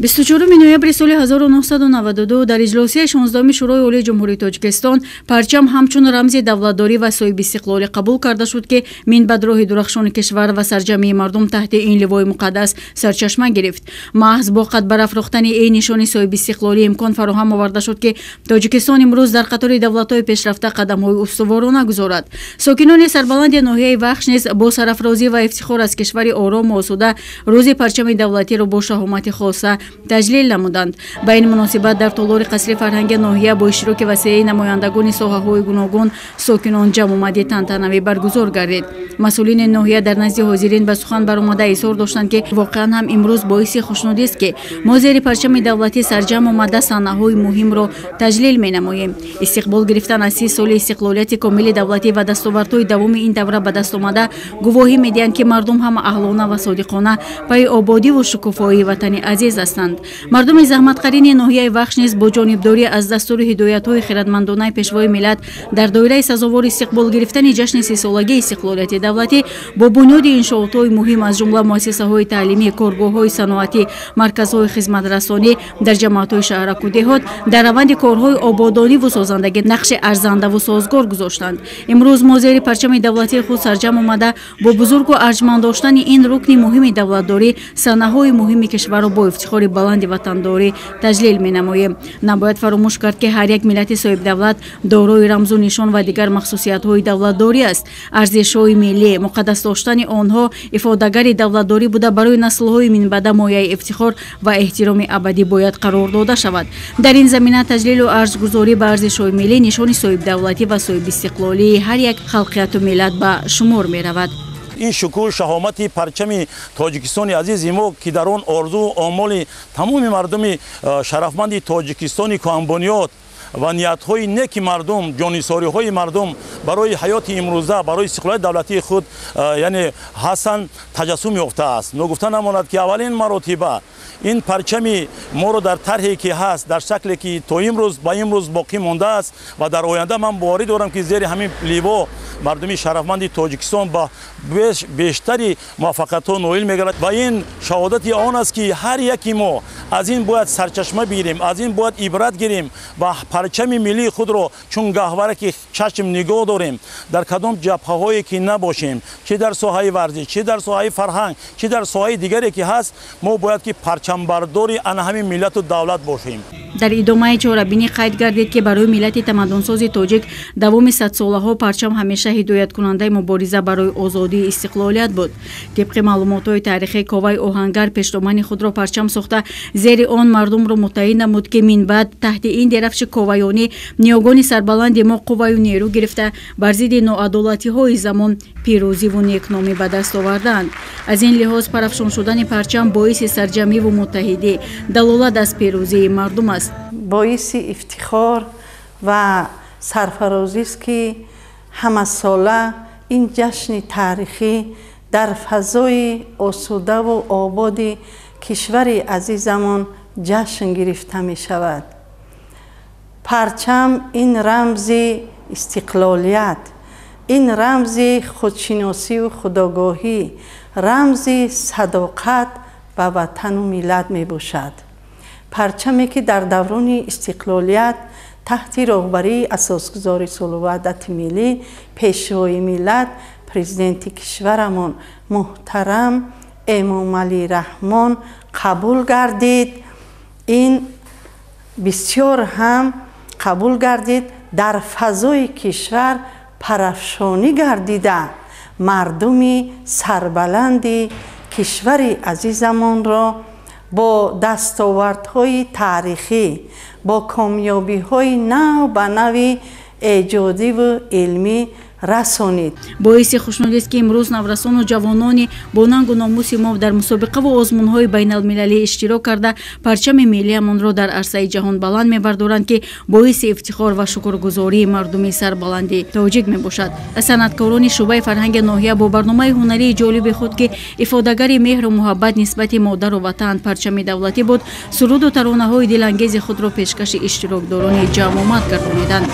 24 ноябри соли 1992 дар иҷлосияи 16-уми Шӯрои Олии Ҷумҳурии Тоҷикистон парчам ҳамчун рамзи давлатдорӣ ва соҳибистиқлолӣ қабул карда шуд, ки минбаъд роҳи дурахшони кишвар ва сарҷамъии мардум таҳти ин ливои муқаддас сарчашма гирифт. Маҳз бо қад барафрохтани ин нишони соҳибистиқлолӣ имкон фароҳам оварда шуд, ки Тоҷикистон имрӯз дар қатори давлатҳои пешрафта қадамҳои устуворона гузорад. Сокинони сарбаланди ноҳияи Вахш низ бо сарафрозӣ ва ифтихор аз кишвари орому осуда рӯзи парчами давлатиро бо шаҳомати хоса таҷлил намуданд. Ба ин муносибат дар толори қасри фарҳанги ноҳия бо иштироки васеаи намояндагони соҳаҳои гуногун сокинон ҷамъомади тантанавӣ баргузор гардид. Масъулини ноҳия дар назди ҳозирин ба сухан баромада изҳор доштанд, ки воқеан ҳам имрӯз боиси хушнудист, ки мо зери парчами давлатӣ сарҷамъ омада саҳнаҳои муҳимро таҷлил менамоем. Истиқбол гирифтан аз 30 соли истиқлолияти комили давлатӣ ва дастовардҳои давоми ин давра ба даст омада гувоҳӣ медиҳанд, ки мардум ҳам аҳлона ва содиқона пайи ободиву шукуфоии ватани азиз ҳастанд. Мардуми заҳматқарини ноҳияи Вахш низ бо ҷонибдорӣ аз дастуру ҳидоятҳои хиратмандонаи пешвои миллат дар доираи сазовори истиқбол гирифтани ҷашни 30-солагии истиқлолияти давлатӣ бо бунёди иншоотҳои муҳим, аз ҷумла муассисаҳои таълимӣ, коргоҳҳои саноатӣ, марказҳои хизматрасонӣ дар ҷамоатҳои шаҳраку деҳот дар раванди корҳои ободониву созандагӣ нақши арзандаву созгор гузоштанд. Имрӯз мо зери парчами давлатии худ сарҷамъ омада бо бузургу арҷманд доштани ин рукни муҳими давлатдорӣ саҳнаҳои муҳими кишварро бо ифтихори баланди ватандорӣ таҷлил менамоем. Набояд фаромӯш кард, ки ҳар як миллати соҳибдавлат дорои рамзу нишон ва дигар махсусиятҳои давлатдорӣ аст. Арзишҳои миллӣ, муқаддас доштани онҳо ифодагари давлатдорӣ буда барои наслҳои минбаъда мояи ифтихор ва эҳтироми абадӣ бояд қарор дода шавад. Дар ин замина таҷлилу арҷгузорӣ ба арзишҳои миллӣ нишони соҳибдавлатӣ ва соҳибистиқлолии ҳар як халқияту миллат ба шумор меравад. Ин шукӯҳу шаҳомати парчами Тоҷикистони азизи мо, ки дар он орзуу омоли тамоми мардуми шарафманди Тоҷикистони кӯҳанбунёд ва ниятҳои неки мардум, ҷонисориҳои мардум барои ҳаёти имрӯза, барои истиқлолияти давлатии худ яъне ҳастанд, таҷассум ёфтааст. Ногуфта намонад, ки аввалин маротиба ин парчами моро дар тарҳе ки ҳаст, дар шакле ки то имрӯз ба имрӯз боқӣ мондааст ва дар оянда ман боварӣ дорам, ки зери ҳамин ливо мардуми шарафманди Тоҷикистон ба бештари муваффақиятҳо ноил мегардад. Ва ин шаҳодати он аст, ки ҳар яки мо аз ин бояд сарчашма бигирем, аз ин бояд ибрат гирем ва парчами миллии худро чун гаҳвараки чашм нигоҳ дорем. Дар кадом ҷабҳаҳое ки набошем, чӣ дар соҳаи варзиш, чӣ дар соҳаи фарҳанг, чӣ дар соҳаи дигаре ки ҳаст, мо бояд ки парчамбардори ана ҳамин миллату давлат бошем. Дар идомаи чорабинӣ қайд гардид, ки барои миллати тамаддунсози тоҷик давоми садсолаҳо парчам ҳамеша ҳидояткунандаи мубориза барои озодии истиқлолият буд. Тибқи маълумотҳои таърихӣ, Коваи оҳангар пешдомани худро парчам сохта, зери он мардумро муттаҳид намуд, ки минбаъд таҳти ин дерафши коваёнӣ ниёгони сарбаланди мо қувваю нерӯ гирифта бар зидди ноадолатиҳои замон пирӯзиву некномӣ ба даст овардаанд. Аз ин лиҳоз парафшон шудани парчам боиси сарҷамъиву муттаҳидӣ, далолат аз пирӯзии мардум аст. Боиси ифтихор ва сарфарозист, ки ҳамасола ин ҷашни таърихӣ дар фазои осудаву ободи кишвари азизамон ҷашн гирифта мешавад. Парчам ин рамзи истиқлолият, ин рамзи худшиносию худогоҳӣ, рамзи садоқат ба ватану миллат мебошад. Парчаме ки дар даврони истиқлолият таҳти роҳбарии асосгузори сулҳу ваҳдати миллӣ, пешвои миллат, президенти кишварамон муҳтарам Эмомалӣ Раҳмон қабул гардид, ин бисёр ҳам қабул гардид, дар фазои кишвар парафшонӣ гардида мардуми сарбаланди кишвари азизамонро бо дастовардҳои таърихӣ, бо комёбиҳои нав ба нави эҷодиву илмӣ расонид. Боиси хушнудист, ки имрӯз наврасону ҷавонони бо нангу номуси мо дар мусобиқаву озмунҳои байналмилалӣ иштирок карда парчами миллиамонро дар арсаи ҷаҳон баланд мебардоранд, ки боиси ифтихор ва шукргузории мардуми сарбаланди тоҷик мебошад. Санъаткорони шӯъбаи фарҳанги ноҳия бо барномаи ҳунарии ҷолиби худ, ки ифодагари меҳру муҳаббат нисбати модару ватан, парчами давлатӣ буд, суруду таронаҳои дилангези худро пешкаши иштирокдорони ҷамъомад гардониданд.